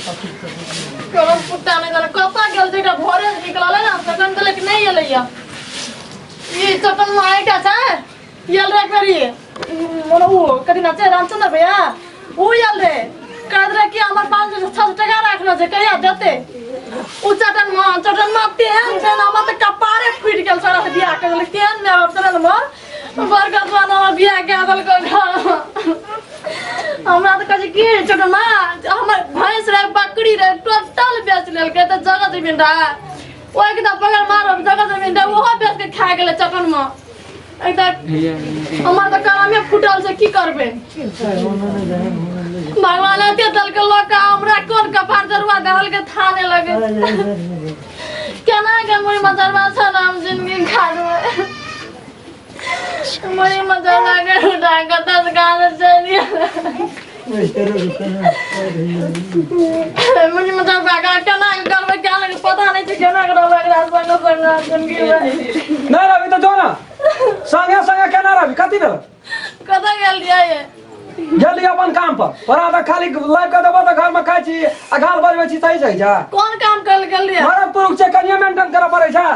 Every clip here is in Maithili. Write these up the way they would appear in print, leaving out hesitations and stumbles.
करम कुत्ता नहि जाने कतऽ गेल छै एकटा भोरे से निकलल है ना तखन तलक नहि एलैया ई चटन में एकटा छै आयल रहे एक बेरी मने ओ कथी नाम छै रामचंद्र भैया ओ आयल रहे कहैत रहे कि हमर 500 600 टका राखने छै कहिया देते ओ चटन में चटन में तेहन छै ने हमर तऽ कपारे फूटि गेल सारा से बियाह कर देलक तेहन माय बाप छलै हमर बड़का दुआर हमर बियाह कए देलक हमरा तऽ कहै छै की छोटो माँ हमर भैंस रहे बकरी रहे टोटल बेच लेलकै तऽ जगह जमीन रहे ओहिके तऽ पकड़ मारब जगह जमीन रहे ओहो बेच के खा गेलै चटन में एकटा हमर तऽ करमे फूटल छै की करबै भगवान एते देलकै लऽ कऽ हमरा कोन कपार जरुआ देलकै था नहि लगे केना के मुड़ी मचरबा छै ने हम जिंदगी खाड़बै मुड़ी मचरबा के उठा कऽ 10 गाल चलि मुड़ी मचरबा के केना के करबै केना के पता नहि छै केना के रहबै एकरा संग संग जिंदगी मे। नहि रहबी तऽ जो ने संगे संगे केना रहबी कथी भेल? कतऽ गेल रहियै? गेली अपन काम पर। तोरा तऽ खाली लाइब कऽ देबो तऽ घरमे खाइ छी आ गाल बजबै छी, सही सही छै। कोन काम कर गेल रहियै? मरद पुरुष छै, कनिये मेंटेन करऽ पड़ै छै।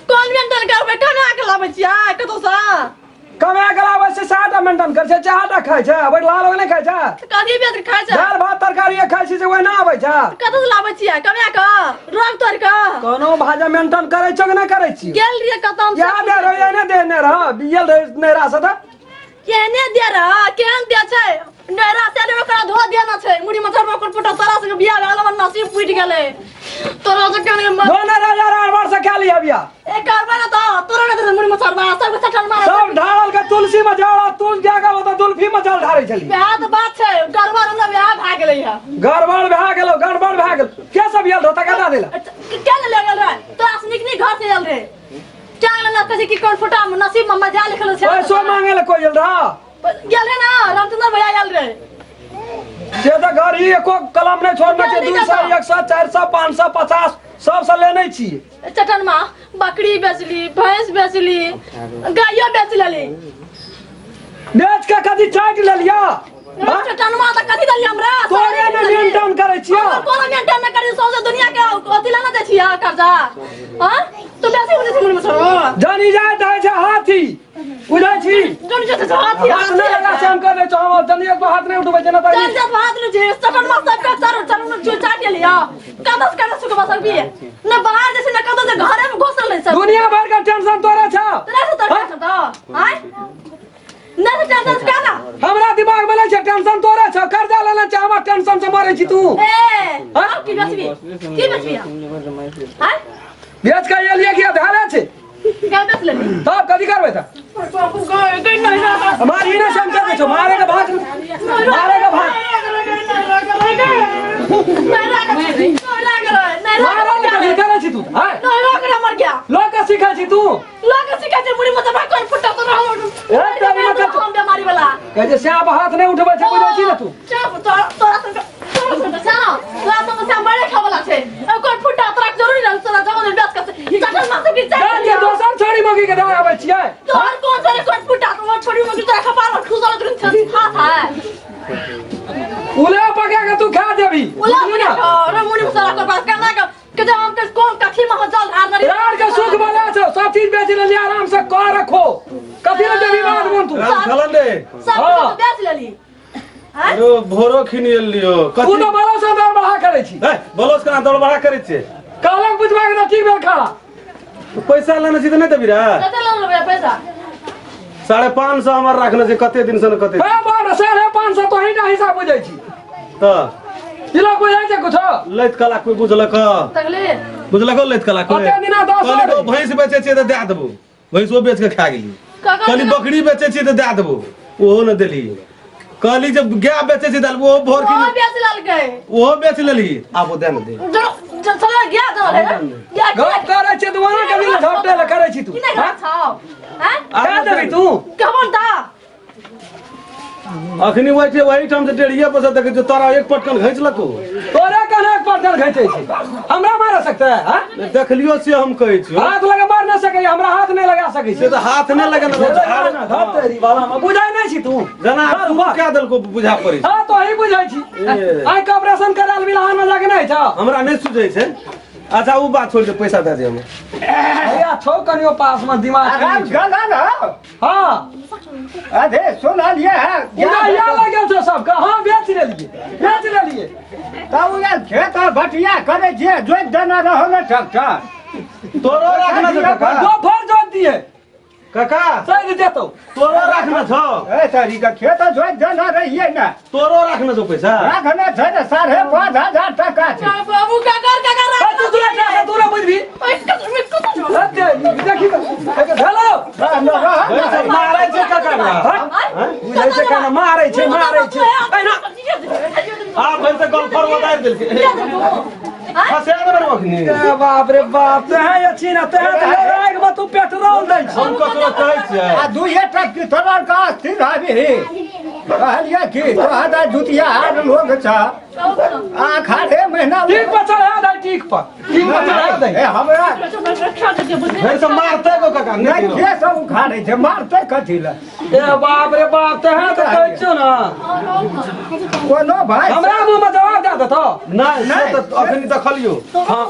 कोन मेंटेन करबै? कमा के लाबै छियै कतौसँ? कमा के लाबै छै, 7टा मेंटेन करै छै, 4टा खाइ छै, बैठला लोग नहि खाइ छै। कथी बेच के खाइ छै? दालि भात तरकारी खाइ छी से ओहिना आबै छै। कतौ से लाबै छियै कमा के रोग तोड़ के? कोनो भाजा मेंटेन करै छौ कि नहि करै छी? गेल रहियै कतौ हम। याद रहै नहि देने रह बियल रहै नहि रह सदा। केहने दे रह, केहन दे छै नैरा से ने ओकरा धो देना छै मुड़ी मथर पर ओकर पुटा। तोरा से बियाह भेल, हमर नसीब फूटि गेलै तोरा से। केहन धो ने राजा रार बार से खा लिया बिया। ए करबै ना तो तोरा ने दे मुड़ी मथर बा सब चटन मारे। सब ढारल के तुलसी में जल, तू जागा तो तुलसी में जल ढारै छली। बियाह तऽ बात छै गड़बड़, हमरा बियाह भए गेलै है। गड़बड़ भए गेलो, गड़बड़ भए गेल। के सब आयल रहो तका देला? के ले गेल रहे? तोरा से नीक नीक घर से आयल रहे। क्या गेल ना कहै छै कि कोन फोटा में नसीब में मजा लिखल छै। पैसो मांगे ले कोई आयल रहा? गेल रहे ना, रामचंद्र भैया आयल रहे। से तऽ घर ही एको कलम नहीं छोड़ने छै। 200, 100, 400, 500, 50 सबसँ लेने छी। चटन माँ बकरी बेचली, भैंस बेचली, गायो बेच लेली। बेच के कथी चाटि लेलिया? चटन माँ तऽ कथी देली हमरा? तोरे ने मेंटेन करै छियो। हमर कोनो मेंटेन नहि करी, सौंसे दुनिया के अथी लेना दै छियै कर्जा। हाँ तू बेसी बुझै छी मुड़ी मसरो। जनी जाइत होइ छै हाथी बुझै छी। जन जे छै हाथी। हाथ नहि लगा से हम कर दै छौ, हम जनी एक हाथ नहि उठबै छै ने तऽ। चल जा हाथ नहि छै। चटन माँ सबके चारू चारू चू चाट लिया। कतऽ से कतऽ सुखबा सब भी ने बाहर जे छै ने कतऽ से घरे में घुसल नहीं सब। दुनिया भर के टेंशन तोरे छौ। तोरा से तोरा से तो आय नहीं टेंशन का ना। हमरा दिमाग में नहि छै, टेंशन तोरे छौ। कर्जा लेने छै, हमर टेंशन से मरै छी तू। ए हाँ की बेचबी, की बेचबी? आय बेच के एलियै कि धारे छै? क्या बेच लेबी? तब कथी करबै तऽ? मारी ने से हम कर दै छौ, मारे के भाग, मारे के भाग। मारे के कथी करै छी तू? आय लोग के सिखै छी तू। ए तेरी में कथी बीमारी वाला कहै छै स्याप हाथ नहि उठबै छै, बुझै छी ने तू? जान के दोसर छोड़ी मगी के दऽ आबै छियै। तोहर कोन छोरी कोन फुटा? तोहर छोरी मगी तोरा खपार में ठुसल तुरंत हाथ है। उले पका के तू खा देबी। उला बुझली ना? रे मुड़ी मसाला कर बात करना के के जब हम के कोन कथी में जल धार नहीं। यार के सुख वाला छौ, सब चीज बेच लेली, आराम से कर रखो। कथी ले देबी बात मन तू? राम खेलन रे। सब हाँ। कुछ बेच लेली। अरे भोरो खिन एलियो। तू कथी तऽ बड़ा से दौड़ बढ़ा करै छी। ए बलोस केना दौड़ बढ़ा करै छियै? कहलक बुझबा के तऽ ठीक भेल खड़ा। पैसा लेने छी तऽ नहि देबी रे? कते लेलौ पैसा? 550 हमर राखने छै कते दिन से ने कते। हे बाप, 550 तोही टा हिसाब बुझै छी। तऽ ई लोग बुझै छै कुछो? लैत कला कोई बुझलक? तगले बुझलक लैत कला कोई? कते दिना दस कहली सौ तो भैंस बेचै छियै तऽ दए देबो, भैंसो बेच के खा गेली। काका कहली बकरी बेचै छियै तऽ दए देबो, ओहो ने देली। कहली जब गाय बेचै छियै तऽ ओहो भोर ओहो बेच लेलकै। ओहो बेच लेली, आब ओ दए ने दे। जो जो चला गया जो है गया। गप करै छै तऽ ओना कभी झपटे लए करै छी तू। की नहि करै छौ हैं? खा देबी तू। कहबन ता अखनी वही छै वही ठाम से डेढ़िए पर से देखै छियौ तोरा एक पटकन घैंचलको। तोरे कहने एक पटकन घैंचै छै, हमरा मारे सकते है? हाँ? देखलियो से हम कहै छियौ। हाथ लगा मारने सकैए, हमरा हाथ नहि लगा सकै से छै। तऽ हाथ नहि लगेने रहौ, झाड़। तेरी बाबा मे बुझाइ नहि छी तू। जेना धर, शुरू बा। कए देलको बुझा पड़ै छै। हाँ, तो ही बुझाइ छी। ए। आइ के ऑपरेशन करायल बिलहान में जाके नहि छौ। हमरा नहि सुझै छै। अच्छा, ओ बात छोड़ दे, पैसा दे दे हमरा। भैया छौ कनियो पास में दिमाग आराम कनि छौ। गला न। हाँ। अरे सुनलिए है। उड़ा या लगल छौ सबके। हाँ, बेच लेलिए, बेच लेलिए। तब उएह खेत बटिया करै छियै, जोति देने रहो ने ट्रैक्टर। तोरो रखना छौ काका। दोपहर जोत दिए। काका। सही देतौ। तोरो रखना छौ। ए तरीका खेत जोति देने रहियै ने। तोरो रखना छौ पैसा। रखने छै ने, 5500 टका छै। बाबू काका काका। ए, तू दूरे जा, दूरे बुझबी। देखी तऽ भेलो। पैसा मारै छै काका ना। बुझै छै केना मारै छै, मारै छै एना। आ भरि से गल्फर उतारि देलकै। फंसा देबै अखनी। ए बाप रे बाप, तेहे अछि ने तेहे तऽ आगि मे तू पेट्रोल दै छी। हम ककरो कहै छियै? आ दुइए टक्की तोरा का स्थिर आबी कहलियै कि तोहर तऽ जुतिया आर लोग छ आ खारे महीना। ठीक पर चढ़ा दै, ठीक पर, ठीक पर चढ़ा दै। ए हमरा भरि से मारतै गो काका। नहि नहि के सब उखाड़ै छै, मारतै कथी लए? ए बाप रे बाप, तेहे तऽ कहै छियौ ने। कोनो भाई हमरा मुँह मे जवाब दए देतौ। नहि, से तऽ अखनी देखलियौ। हाँ,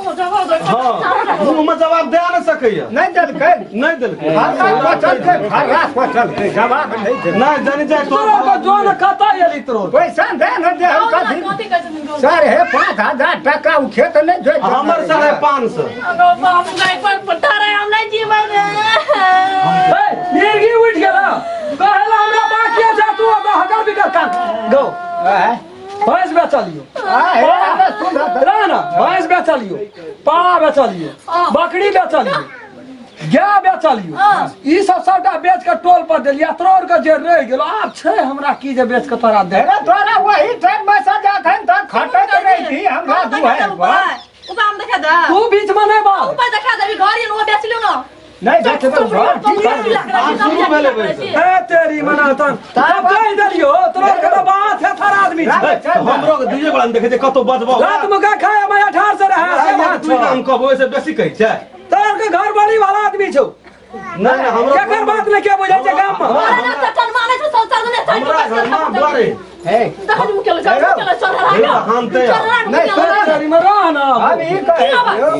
मुँह मे जवाब दे नहि सकैया। नहि देलकै। नहि देलकै। फर्रा पचलकै, फर्रा पचलकै, जवाब नहि देलकै। नहि जानि जाय तोरा तो के जोन कतऽ एली तोरो? पैसा दे ने दे, हम कथी 5500 टका ओ खेत नहि जोति देने हमर रहियै। 550। ए, मिर्गी उठि गेल कहेला हमरा बाकी छै, तू ओतऽ हकर बिकर कान गौ। आँय? भैंस बेचलियो। आँय, हे, अरे सुन तऽ। रह ना, भैंस बेचलियो, पाड़ा बेचलियो, बकरी बेचलियो, गाय बेचलियो, ई सब सबटा बेच के टोल पर देलियै। तोर के जे रहि गेल आब छै हमरा की जे बेच के तोरा दे। अरे तोरा वही टाइम में से जखन तक खटैत रही थी हमरा दुआरि पर। तू बीच में नहि बाज। नहि देखबै घर की करबै? आब शुरू भेलै भरि। ए तेरी मना तन तब कहि देलियो, तोरा के तऽ बात है थार आदमी छै। राख, चल ना। हमरो के दुइये गोला देखै छै कतौ बजबो। रात में का खाए मैं अठार से रहा से बात दुइ छौ। नाम कहबो, ओहिसे बेसी कहै छै। तोर के घर वाली वाला आदमी छौ। नहि नहि, हमरो केकर बात नहि के बुझै छै गाम में। हमरा घर में दुआरे। हे, तेरी में रह ना। हम ई कहै छियौ,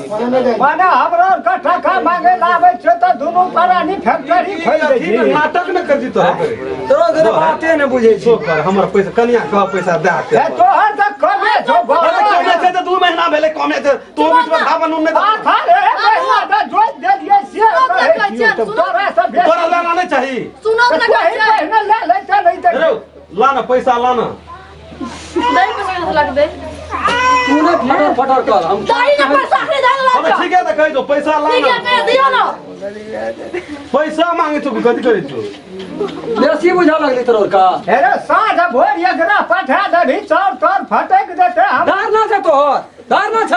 माने हमरो आरके टका मांगे ला आबै छियौ तऽ दुनू प्राणी फैक्ट्री खोलि दै ई छी। नाटक न कर जी तोरा करे। तोरा के तऽ बाते नहि बुझै छै। सो कर हमर पैसा, कनिया कह पैसा दे के। हे, तोहर तऽ कमे छौ। अरे कमे छै तऽ 2 महीना भेलै कमे छै, तू बीच में भाव नून नहि दे। अठारह महीना तऽ जोति देलियै से कहै छियौ, तऽ तोरा से बेसी। तोरा लाना नहि चाही। तऽ तोही पहिने लए लैते नहि तऽ। रे ला ना पैसा ला ना। तू नहि फटर फटर कर हम। हमे ठीक है तऽ कहि दो पैसा ला ना। पैसा मांगे छौ, कथी करै छौ? बेसी बुझा लगली तोर का। हे रे, साँझ भोर एकरा पठा देबही, चाउर ताउर फटकि देतै हम। धारना छै तोहर, धारना छ।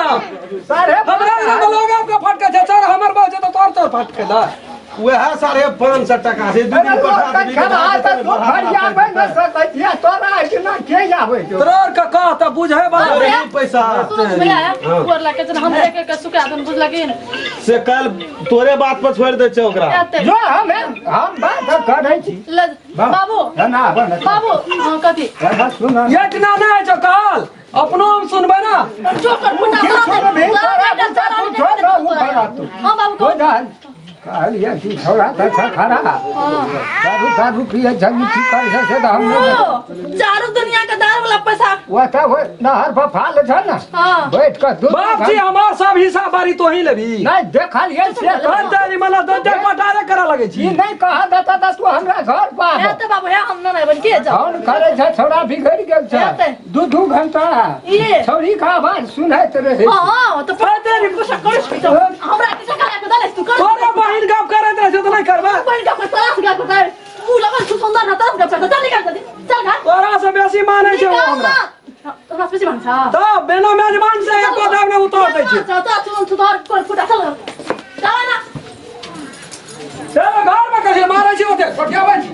साढ़े हमरा लग लोग आपके फटके छै सर, हमर बाप छै तऽ तोर तोर फटके दा। वएह 550 टका छै, 2 अरे दिन लोक पठा तऽ देबही। खेलहा तऽ तू फरियाबै नहि सकै छियै, तोरा एहिठिना के आबै छौ? तोर के कह तऽ बुझे वाला। अरे ई पैसा से काल्हि तोरे बात पर छोड़ि दै छै ओकरा। जो हम बात करै छी। बाबू। ना बन। बाबू, हाँ, कथी? सुन। एकना नहि छौ काल अपनो हम सुनबै ना। चोकर फुटा। की सुनबही? तोरा बुझा तू छोड़ दो, उ खड़ा तू। हाँ बाबू, हो कहू। जान कहलियै कि छौड़ा तऽ छै खड़ा, दारू दारू पियै छै, ई की करै छै से तऽ हम नहि जानै। ओ, चारू दुनिया के दारू वाला पैसा। ओ तऽ ओ नहर पर फाल छै ने। हाँ। बैठ कऽ दूध। बाप जी, हमार सब हिसाब बारी तो ही लेबी। नहि देखलियै से। तोहर तेरी मना दो पटारे करऽ लगै ई छी। नहि कह देता तऽ तू हमरा घर पर हे आब। तऽ बाबू, हे हम नहि बन के जाओ। फोन करै छै, छौड़ा बिगड़ि गेल छै। हेतै। दू दू घंटा ई। छौड़ी के आवाज सुनैत रहै छै। हाँ, तऽ हे तेरी पैसा करै छी तऽ हमरा किछु करा के दले तू कर। तोरे बहिन गप करैत रहै छै तऽ नहि करबै? बहिन का पैसा तरास गा कर तू लगल तू सुंदर ना तरास गा कर, चल निकाल जल्दी, चल घर। तोरा से बेसी मानै छै ओ निकाल हमरा। ना, तोरा से बेसी मानै छ। तब बिना मेजबान से एको दाम नहि उतार दै छै। चल चल, तू तोहर कोई फुटा, चल चल ना। चलो घर में कहियो मारै छी ओते छोटियाबै छी।